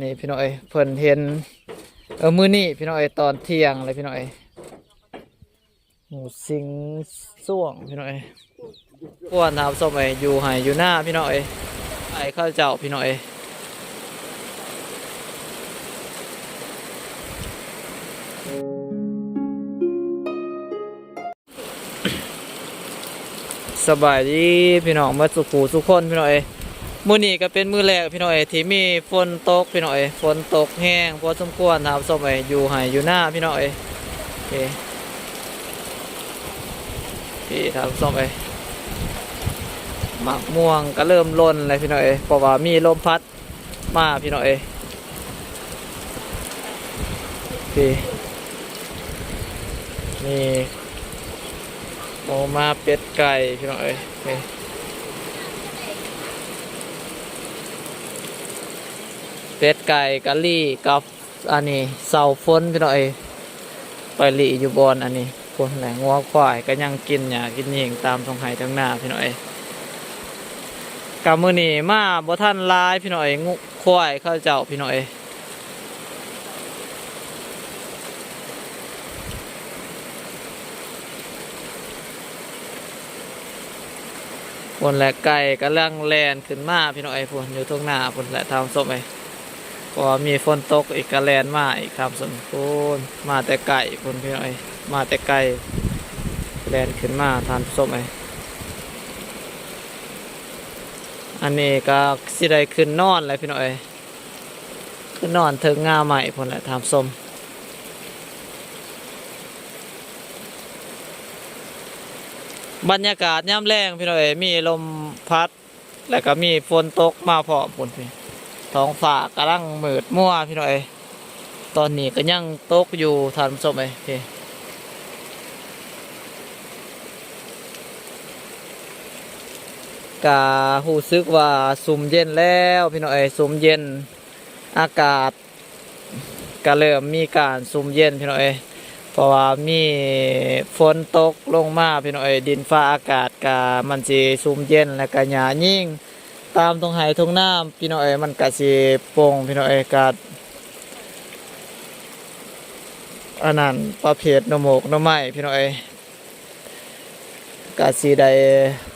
ນີ້ພີ່ນ້ອງເອີຍ ເພິ່ນເຫັນ ເອີ ມື້ນີ້ພີ່ນ້ອງເອີຍ ຕອນທ່ຽງເລີຍພີ່ນ້ອງເອີຍ ໝູຊິງຊ່ວງພີ່ນ້ອງເອີຍ ພວກທ່ານຜູ້ຊົມເອີຍ ຢູ່ໄຮ່ຢູ່ນາພີ່ນ້ອງເອີຍ ໄອ້ເຂົາເຈົ້າພີ່ນ້ອງເອີຍ. ສະບາຍດີພີ່ນ້ອງເບິດສູ່ຜູ້ສູ່ຄົນພີ່ນ້ອງເອີຍ ມື້ນີ້ກໍເປັນມື້ແລກພີ່ນ້ອງເອີຍ ທີ່ມີຝົນຕົກພີ່ນ້ອງເອີຍ ຝົນຕົກແຮງພໍສົມຄວນທ່ານຜູ້ຊົມເອີຍ ຢູ່ໄຮ່ຢູ່ນາພີ່ນ້ອງເອີຍ ນີ້ ນີ້ທ່ານຜູ້ຊົມເອີຍ ໝາກມ່ວງກໍເລີ່ມຫຼົ່ນແລ້ວພີ່ນ້ອງເອີຍ ເພາະວ່າມີລົມພັດ ມາພີ່ນ້ອງເອີຍ ນີ້ ນີ້ ໂອ ມາເປັດໄກ່ພີ່ນ້ອງເອີຍ ນີ້ ເປັດໄກ່ກະລີ້ກັບ ອັນນີ້ເສົາຝົນພີ່ນ້ອງເອີຍ ໄປລີ້ຢູ່ບ່ອນອັນນີ້ພຸ້ນແຫຼະ ງົວຄວາຍກໍຍັງກິນຫຍ້າກິນຫຍ້ງຕາມທົ່ງໄຮ່ທົ່ງນາພີ່ນ້ອງເອີຍ ກະມື້ນີ້ມາບໍ່ທັນຫຼາຍພີ່ນ້ອງເອີຍ ງົວຄວາຍເຂົາເຈົ້າພີ່ນ້ອງເອີຍ ພຸ້ນແຫຼະ ໄກ່ກຳລັງແລ່ນຂຶ້ນມາພີ່ນ້ອງເອີຍ ພຸ້ນຢູ່ທົ່ງນາພຸ້ນແຫຼະທ່ານຜູ້ຊົມເອີຍ ເພາະວ່າມີຝົນຕົກອີກ ກະແລ່ນມາອີກທ່ານຜູ້ຊົມ ພຸ້ນ ມາແຕ່ໄກພຸ້ນພີ່ນ້ອງເອີຍ ມາແຕ່ໄກ ແລ່ນຂຶ້ນມາທ່ານຜູ້ຊົມເອີຍ ອັນນີ້ກໍຊິໄດ້ຂຶ້ນນອນແລ້ວພີ່ນ້ອງເອີຍ ຂຶ້ນນອນເທິງງ່າໄມ້ພຸ້ນແຫຼະທ່ານຜູ້ຊົມ ບັນຍາກາດຍາມແລງພີ່ນ້ອງເອີຍ ມີລົມພັດ ແລ້ວກໍມີຝົນຕົກມາພ້ອມພຸ້ນ ທ້ອງຟ້າກຳລັງມືດມົວພີ່ນ້ອງເອີຍ ຕອນນີ້ກໍຍັງຕົກຢູ່ທ່ານຜູ້ຊົມເອີຍ ກະຮູ້ສຶກວ່າຊຸ່ມເຢັນແລ້ວພີ່ນ້ອງເອີຍ ຊຸ່ມເຢັນ ອາກາດກະເລີ່ມມີການຊຸ່ມເຢັນພີ່ນ້ອງເອີຍ ເພາະວ່າມີຝົນຕົກລົງມາພີ່ນ້ອງເອີຍ ດິນຟ້າອາກາດກະມັນຊິຊຸ່ມເຢັນ ແລ້ວກະຫຍ້າຍິງຕາມທົ່ງໄຮ່ທົ່ງນາພີ່ນ້ອງເອີຍ ມັນກະຊິປົ່ງພີ່ນ້ອງເອີຍ ກະ ອັນນັ້ນ ປະເພດໜໍ່ໝົກໜໍ່ໄມ້ພີ່ນ້ອງເອີຍ ກະຊິໄດ້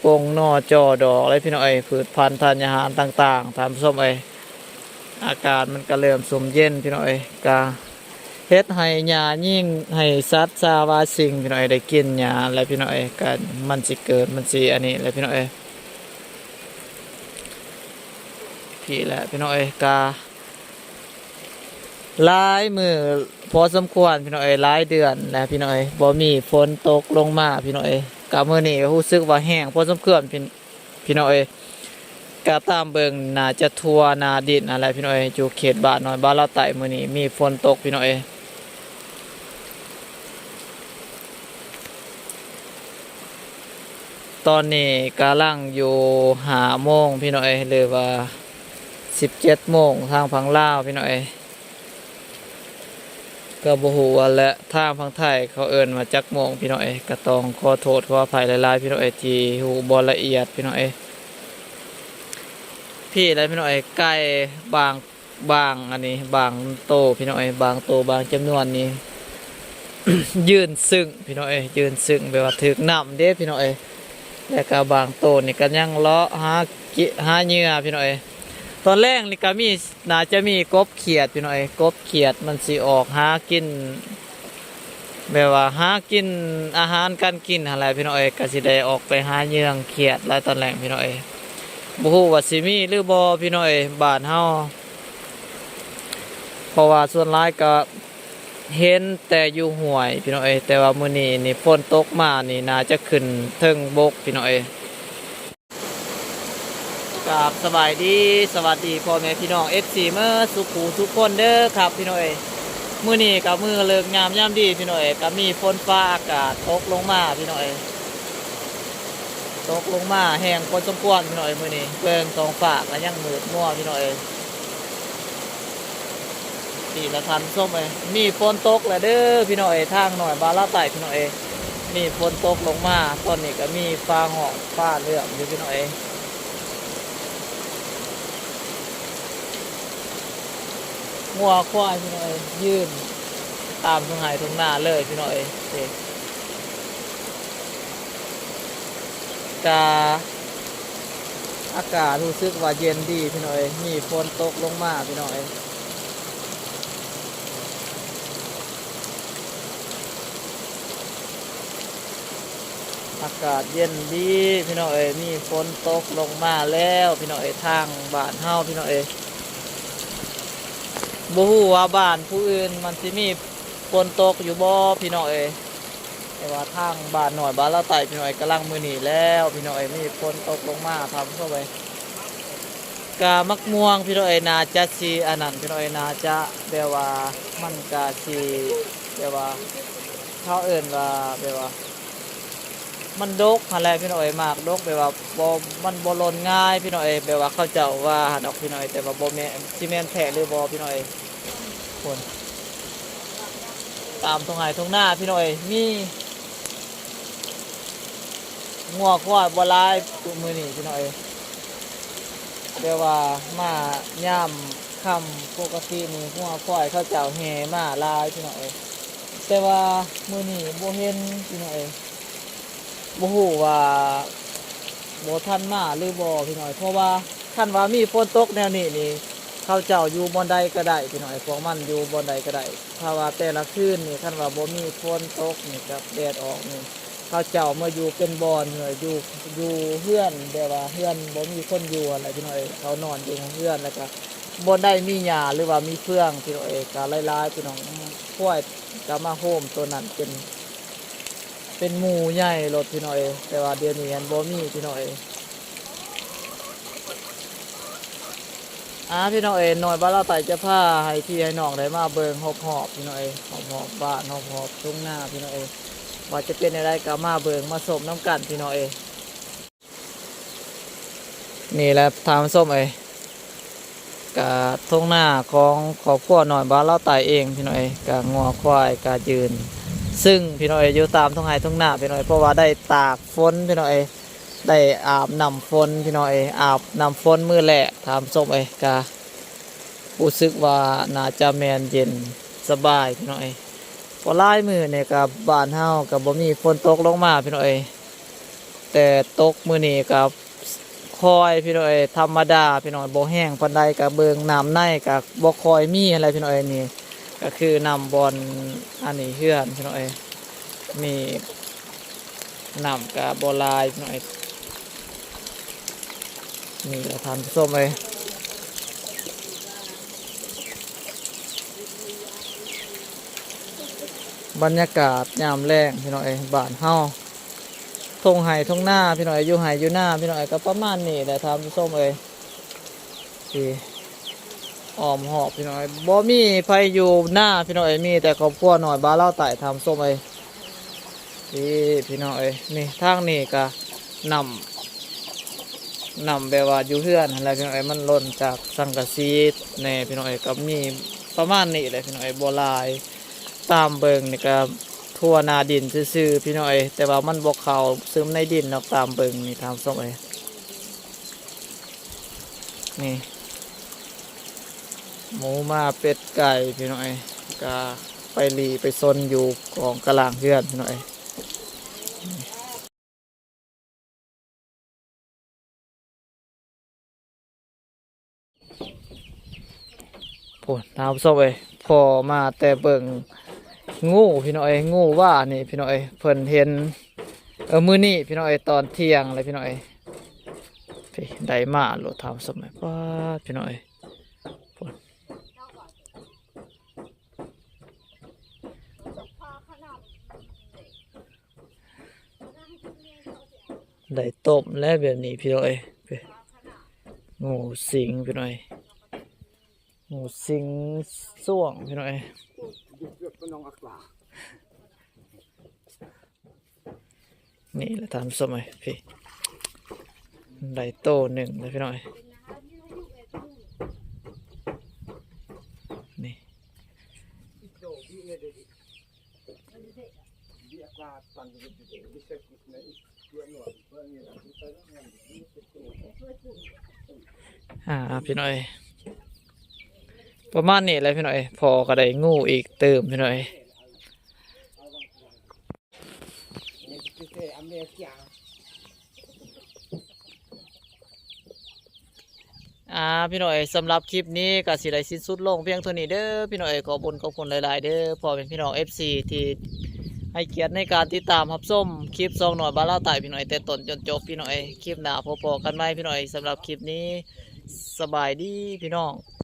ປົ່ງໜໍ່ຈໍ່ດອກເລີຍພີ່ນ້ອງເອີຍ ພືດພັນທານຍາຫານຕ່າງໆ ທ່ານຜູ້ຊົມເອີຍ ອາກາດມັນກະເລີ່ມຊຸ່ມເຢັນພີ່ນ້ອງເອີຍ ກະເຮັດໃຫ້ຫຍ້າຍິງ ໃຫ້ສັດຊາວາສິ່ງພີ່ນ້ອງເອີຍ ໄດ້ກິນຫຍ້າແລ້ວພີ່ນ້ອງເອີຍ ກະມັນຊິເກີດ ມັນຊິອັນນີ້ແຫຼະພີ່ນ້ອງເອີຍ ພີ້ແຫຼະພີ່ນ້ອງເອີຍ ກະ ຫຼາຍມື້ພໍສົມຄວນພີ່ນ້ອງເອີຍ ຫຼາຍເດືອນແລ້ວພີ່ນ້ອງເອີຍ ບໍ່ມີຝົນຕົກລົງມາພີ່ນ້ອງເອີຍ ກະມື້ນີ້ກໍຮູ້ສຶກວ່າແຫ້ງພໍສົມຄວນ ພີ່ ພີ່ນ້ອງເອີຍ ກະຕາມເບິ່ງໜ້າຈະທົ່ວໜ້າດິນຫັ້ນແຫຼະພີ່ນ້ອງເອີຍ ຢູ່ເຂດບ້ານນ້ອຍບ້ານລາວໃຕ້ ມື້ນີ້ມີຝົນຕົກພີ່ນ້ອງເອີຍ. ຕອນນີ້ກຳລັງຢູ່ຫ້າໂມງພີ່ນ້ອງເອີຍ ຫຼືວ່າສິບເຈັດໂມງທາງຝັ່ງລາວພີ່ນ້ອງເອີຍ ກໍບໍ່ຮູ້ວ່າ ແລະ ທາງຝັ່ງໄທເຂົາເອີ້ນວ່າຈັກໂມງພີ່ນ້ອງເອີຍ ກໍຕ້ອງຂໍໂທດຂໍອະໄພຫຼາຍໆພີ່ນ້ອງເອີຍ ທີ່ຮູ້ບໍ່ລະອຽດພີ່ນ້ອງເອີຍ. ພີ້ແຫຼະພີ່ນ້ອງເອີຍ ໄກ່ບາງ ບາງອັນນີ້ ບາງໂຕພີ່ນ້ອງເອີຍ ບາງໂຕບາງຈຳນວນນີ້ ຢືນຊຶ້ງພີ່ນ້ອງເອີຍ ຢືນຊຶ້ງ ແບບວ່າຖືກນ້ຳເດ້ພີ່ນ້ອງເອີຍ ແລ້ວກໍບາງໂຕນີ້ກໍຍັງເລາະຫາກິ ຫາເຫຍື່ອພີ່ນ້ອງເອີຍ. ຕອນແລງນີ້ກໍມີ ໜ້າຈະມີກົບຂຽດພີ່ນ້ອງເອີຍ ກົບຂຽດມັນຊິອອກຫາກິນ ແບບວ່າຫາກິນອາຫານການກິນຫັ້ນແຫຼະພີ່ນ້ອງເອີຍ ກໍຊິໄດ້ອອກໄປຫາເຫຍື່ອຂຽດຫຼາຍຕອນແລງພີ່ນ້ອງເອີຍ. ບໍ່ຮູ້ວ່າຊິມີຫຼືບໍ່ພີ່ນ້ອງເອີຍ ບ້ານເຮົາ ເພາະວ່າສ່ວນຫຼາຍກໍເຫັນແຕ່ຢູ່ຫ້ວຍພີ່ນ້ອງເອີຍ ແຕ່ວ່າມື້ນີ້ນີ້ຝົນຕົກມານີ້ ໜ້າຈະຂຶ້ນເທິງບົກພີ່ນ້ອງເອີຍ. ກາບສະບາຍດີ ສະຫວັດດີພໍ່ແມ່ພີ່ນ້ອງ ເອັຟຊີ ເໝິດສູ່ຜູ້ສູ່ຄົນເດີຄັບພີ່ນ້ອງເອີຍ. ມື້ນີ້ກໍມື້ເລີກງາມຍາມດີພີ່ນ້ອງເອີຍ ກໍມີຝົນຟ້າອາກາດຕົກລົງມາພີ່ນ້ອງເອີຍ ຕົກລົງມາແຮງພໍສົມຄວນພີ່ນ້ອງເອີຍ. ມື້ນີ້ເບິ່ງທ້ອງຟ້າກໍຍັງມືດມົວພີ່ນ້ອງເອີຍ. ນີ້ລະທ່ານຜູ້ຊົມເອີຍ ມີຝົນຕົກແລ້ວເດີພີ່ນ້ອງເອີຍ ທາງນ້ອຍບ້ານລາວໃຕ້ພີ່ນ້ອງເອີຍ ມີຝົນຕົກລົງມາ. ຕອນນີ້ກໍມີຟ້າຮ້ອງຟ້າເຫຼື້ອມຢູ່ພີ່ນ້ອງເອີຍ. ງົວຄວາຍພີ່ນ້ອງເອີຍ ຢືນຕາມທົ່ງໄຮ່ທົ່ງນາເລີຍພີ່ນ້ອງເອີຍ. ກະອາກາດຮູ້ສຶກວ່າເຢັນດີພີ່ນ້ອງເອີຍ ມີຝົນຕົກລົງມາພີ່ນ້ອງເອີຍ. ອາກາດເຢັນດີພີ່ນ້ອງເອີຍ ມີຝົນຕົກລົງມາແລ້ວພີ່ນ້ອງເອີຍ ທາງບ້ານເຮົາພີ່ນ້ອງເອີຍ. ບໍ່ຮູ້ວ່າບ້ານຜູ້ອື່ນມັນຊິມີຝົນຕົກຢູ່ບໍ່ພີ່ນ້ອງເອີຍ ແຕ່ວ່າທາງບ້ານນ້ອຍບ້ານລາວໃຕ້ພີ່ນ້ອງເອີຍ ກຳລັງມື້ນີ້ແລ້ວພີ່ນ້ອງເອີຍ ມີຝົນຕົກລົງມາ ທ່ານຜູ້ຊົມເອີຍ. ກະໝາກມ່ວງພີ່ນ້ອງເອີຍ ໜ້າຈະຊິອັນນັ້ນພີ່ນ້ອງເອີຍ ໜ້າຈະແບບວ່າ ມັນກະຊິແບບວ່າ ເຂົາເອີ້ນວ່າແບບວ່າ ມັນດົກຫັ້ນແຫຼະພີ່ນ້ອງເອີຍ ໝາກດົກແບບວ່າບໍ່ ມັນບໍ່ຫຼົ່ນງ່າຍພີ່ນ້ອງເອີຍ ແບບວ່າເຂົາເຈົ້າວ່າຫັ້ນດອກພີ່ນ້ອງເອີຍ ແຕ່ວ່າບໍ່ແມ່ນ ຊິແມ່ນແທ້ຫຼືບໍ່ພີ່ນ້ອງເອີຍ. ພຸ້ນ ຕາມທົ່ງໄຮ່ທົ່ງນາພີ່ນ້ອງເອີຍ ມີ ງົວຄວາຍບໍ່ຫຼາຍມື້ນີ້ພີ່ນ້ອງເອີຍ ແຕ່ວ່າມາຍາມຄ່ຳ ປົກກະຕິນີ້ງົວຄວາຍເຂົາເຈົ້າແຫ່ມາຫຼາຍພີ່ນ້ອງເອີຍ ແຕ່ວ່າມື້ນີ້ບໍ່ເຫັນພີ່ນ້ອງເອີຍ. ບໍ່ຮູ້ວ່າບໍ່ທັນມາຫຼືບໍ່ພີ່ນ້ອງເອີຍ ເພາະວ່າຄັນວ່າມີຝົນຕົກແນວນີ້ນີ້ ເຂົາເຈົ້າຢູ່ບ່ອນໃດກະໄດ້ພີ່ນ້ອງເອີຍ ພວກມັນຢູ່ບ່ອນໃດກະໄດ້. ຖ້າວ່າແຕ່ລະຄືນນີ້ ຄັນວ່າບໍ່ມີຝົນຕົກນີ້ ກັບແດດອອກນີ້ ເຂົາເຈົ້າມາຢູ່ເປັນບ່ອນເລີຍ ຢູ່ ຢູ່ເຮືອນ ແບບວ່າເຮືອນບໍ່ມີຄົນຢູ່ຫັ້ນແຫຼະພີ່ນ້ອງເອີຍ ເຂົານອນຢູ່ເຮືອນ ແລ້ວກະບ່ອນໃດມີຫຍ້າ ຫຼືວ່າມີເຟືອງພີ່ນ້ອງເອີຍ ກະຫຼາຍໆພີ່ນ້ອງ ຄວາຍກະມາໂຮມໂຕນັ້ນ ເປັນ ເປັນໝູ່ໃຫຍ່ໂລດພີ່ນ້ອງເອີຍ ແຕ່ວ່າດຽວນີ້ຫັ້ນບໍ່ມີພີ່ນ້ອງເອີຍ. ອ່າ ພີ່ນ້ອງເອີຍ ນ້ອຍບ້ານລາວໃຕ້ຈະພາໃຫ້ພີ່ໃຫ້ນ້ອງໄດ້ມາເບິ່ງຮອບໆພີ່ນ້ອງເອີຍ ຮອບໆບ້ານ ຮອບໆທົ່ງນາພີ່ນ້ອງເອີຍ ວ່າຈະເປັນແນວໃດ ກະມາເບິ່ງມາຊົມນຳກັນພີ່ນ້ອງເອີຍ. ນີ້ແຫຼະທ່ານຜູ້ຊົມເອີຍ ກະທົ່ງນາຂອງຄອບຄົວນ້ອຍບ້ານລາວໃຕ້ເອງພີ່ນ້ອງເອີຍ ກະງົວຄວາຍກະຢືນຊຶ້ງພີ່ນ້ອງເອີຍ ຢູ່ຕາມທົ່ງໄຮ່ທົ່ງນາພີ່ນ້ອງເອີຍ ເພາະວ່າໄດ້ຕາກຝົນພີ່ນ້ອງເອີຍ ໄດ້ອາບນ້ຳຝົນພີ່ນ້ອງເອີຍ ອາບນ້ຳຝົນມື້ແລກທ່ານຜູ້ຊົມເອີຍ ກະຮູ້ສຶກວ່າໜ້າຈະແມ່ນເຢັນສະບາຍພີ່ນ້ອງເອີຍ ເພາະຫຼາຍມື້ນີ້ກະບ້ານເຮົາກະບໍ່ມີຝົນຕົກລົງມາພີ່ນ້ອງເອີຍ ແຕ່ຕົກມື້ນີ້ກະ ຄ່ອຍພີ່ນ້ອງເອີຍ ທຳມະດາພີ່ນ້ອງເອີຍ ບໍ່ແຮງປານໃດ ກະເບິ່ງນ້ຳໃນກະບໍ່ຄ່ອຍມີຫັ້ນແຫຼະພີ່ນ້ອງເອີຍ. ນີ້ກະຄືນ້ຳບ່ອນອັນນີ້ເຮືອນພີ່ນ້ອງເອີຍ ນີ້ນ້ຳກະບໍ່ຫຼາຍພີ່ນ້ອງເອີຍ. ນີ້ແຫຼະທ່ານຜູ້ຊົມເອີຍ ບັນຍາກາດຍາມແລງພີ່ນ້ອງເອີຍ ບ້ານເຮົາ ທົ່ງໄຮ່ທົ່ງນາພີ່ນ້ອງເອີຍ ຢູ່ໄຮ່ຢູ່ນາພີ່ນ້ອງເອີຍ ກະປະມານນີ້ແຫຼະທ່ານຜູ້ຊົມເອີຍ. ທີ່ອ້ອມຮອບພີ່ນ້ອງເອີຍ ບໍ່ມີໃຜຢູ່ນາພີ່ນ້ອງເອີຍ ມີແຕ່ຄອບຄົວນ້ອຍບ້ານລາວໃຕ້ທ່ານຜູ້ຊົມເອີຍ. ທີ່ພີ່ນ້ອງເອີຍ ນີ້ທາງນີ້ກະນ້ຳ ນ້ຳແບບວ່າຢູ່ເຮືອນຫັ້ນແຫຼະພີ່ນ້ອງເອີຍ ມັນຫຼົ່ນຈາກສັງກະສີແດ່ພີ່ນ້ອງເອີຍ ກະມີປະມານນີ້ແຫຼະພີ່ນ້ອງເອີຍ ບໍ່ຫຼາຍ. ຕາມເບິ່ງນີ້ກະທົ່ວໜ້າດິນຊື່ໆພີ່ນ້ອງເອີຍ ແຕ່ວ່າມັນບໍ່ເຂົ້າຊຶມໃນດິນດອກ ຕາມເບິ່ງນີ້ທ່ານຜູ້ຊົມເອີຍ. ນີ້ ໝູໝາເປັດໄກ່ພີ່ນ້ອງເອີຍ ກະໄປຫຼີ່ໄປຊົນຢູ່ກອງກະລ່າງເຮືອນພີ່ນ້ອງເອີຍ. ພຸ້ນທ່ານຜູ້ຊົມເອີຍ ພໍ່ມາແຕ່ເບິ່ງງູພີ່ນ້ອງເອີຍ ງູວ່ານີ້ພີ່ນ້ອງເອີຍ ເພິ່ນເຫັນ ເອີ ມື້ນີ້ພີ່ນ້ອງເອີຍ ຕອນທ່ຽງເລີຍພີ່ນ້ອງເອີຍ. ໄດ້ມາໂລດທ່ານຜູ້ຊົມເອີຍ ປາດພີ່ນ້ອງເອີຍ ພຸ້ນ. ໄດ້ຕົ້ມແລ້ວແບບນີ້ພີ່ນ້ອງເອີຍ ງູສິງພີ່ນ້ອງເອີຍ ງູສິງຊ່ວງພີ່ນ້ອງເອີຍ. ນີ້ແຫຼະທ່ານຜູ້ຊົມເອີຍ ພີ້ ໄດ້ໂຕໜຶ່ງແລ້ວພີ່ນ້ອງເອີຍ ນີ້. ອ່າ ພີ່ນ້ອງເອີຍ ປະມານນີ້ແຫຼະພີ່ນ້ອງເອີຍ. ພໍ່ກໍໄດ້ງູອີກຕື່ມພີ່ນ້ອງເອີຍ. ອ່າ ພີ່ນ້ອງເອີຍ, ສຳລັບຄລິບນີ້ກໍຊິໄດ້ສິ້ນສຸດລົງພຽງເທົ່ານີ້ເດີພີ່ນ້ອງເອີຍ. ຂອບຄຸນ ຂອບຄຸນຫຼາຍໆເດີ ພໍ່ແມ່ພີ່ນ້ອງເອັຟຊີ ທີ່ໃຫ້ກຽດໃນການຕິດຕາມຮັບຊົມຄລິບສາວນ້ອຍບ້ານລາວໃຕ້ພີ່ນ້ອງເອີຍ ແຕ່ຕົ້ນຈົນຈົບພີ່ນ້ອງເອີຍ. ຄລິບໜ້າພົບພໍ້ກັນໃໝ່ພີ່ນ້ອງເອີຍ. ສຳລັບຄລິບນີ້ ສະບາຍດີພີ່ນ້ອງ.